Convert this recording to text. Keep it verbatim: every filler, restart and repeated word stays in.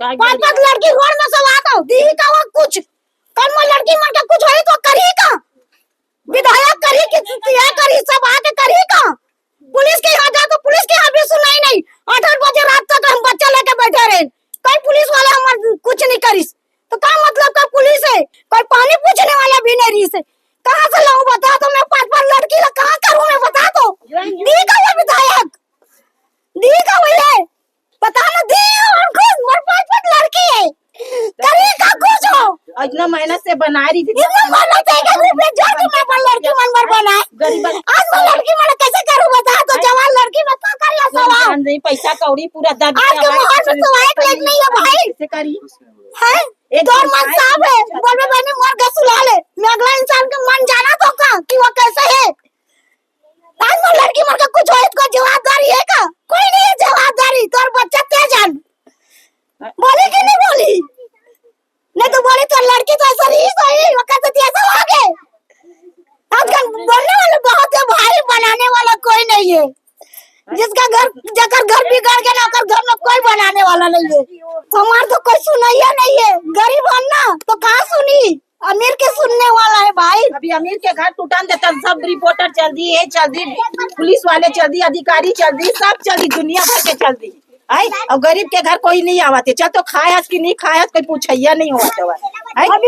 पांच पांच लड़की रोड में सब आत हो, दी का वो कुछ? कल मोर लड़की मन के कुछ होई तो करही का? विधायक करही कि यह करही, सब आके करही का? पुलिस के यहाँ जा तो पुलिस के यहाँ भी सुनाई नहीं। आठ आठ बजे रात तक हम बच्चा लेके बैठे रहे, कोई पुलिस वाला हमार कुछ नहीं करिस। तो का मतलब का पुलिस है? कोई पानी पूछने वाला भी नहीं रही से। कहाँ से लाऊं बता दो, मैं पांच पांच लड़की ला कहाँ करूँ मैं बता दो? दी का वो विधायक, दी का वो ये, पता ना दी और खुद मोर पांच पांच लड़की है, करी का कुछ हो? इतना मेहनत से बनाए रही थी, इतना मेहनत से एक एक रुपया जोड़ के मैं अपन लड़की मन बर बनाए। गरीब आज मैं लड़की मन कैसे करूँ बता तो? जवान लड़की में का कर ला सवाल? नहीं, पैसा कौड़ी पूरा दब आज के माहौल में तो लायक नहीं है भाई। कैसे करी? है एक तोर मन साफ है, बोलबे बनी मर गए सुला ले। मैं अगला इंसान के मन जाना तो का कि वो कैसे है। आज मोर लड़की मन के कुछ होई तो जवाबदारी है का? कोई नहीं है जवाबदारी। तोर बच्चा ते जान, बोली कि नहीं बोली? नहीं तो बोली तोर लड़की तो ऐसा रही सही, वो कैसे थी ऐसा हो गए। आजकल बोलने वाले बहुत है भाई, बनाने वाला कोई नहीं है। जिसका घर, जकर घर बिगड़ गया ना, ओकर घर में कोई बनाने वाला नहीं है। हमार तो कोई सुनैया नहीं है, गरीब हम ना तो कहाँ सुनी? अमीर के सुनने वाला है भाई। अभी अमीर के घर टूटन देता, सब रिपोर्टर चल दी, ये चल दी, पुलिस वाले चल दी, अधिकारी चल दी, सब चल दी, दुनिया भर के चल दी। आई और गरीब के घर कोई नहीं आवत है, चल तो खायस कि नहीं खायस, कोई पूछैया नहीं होत है। आई अभी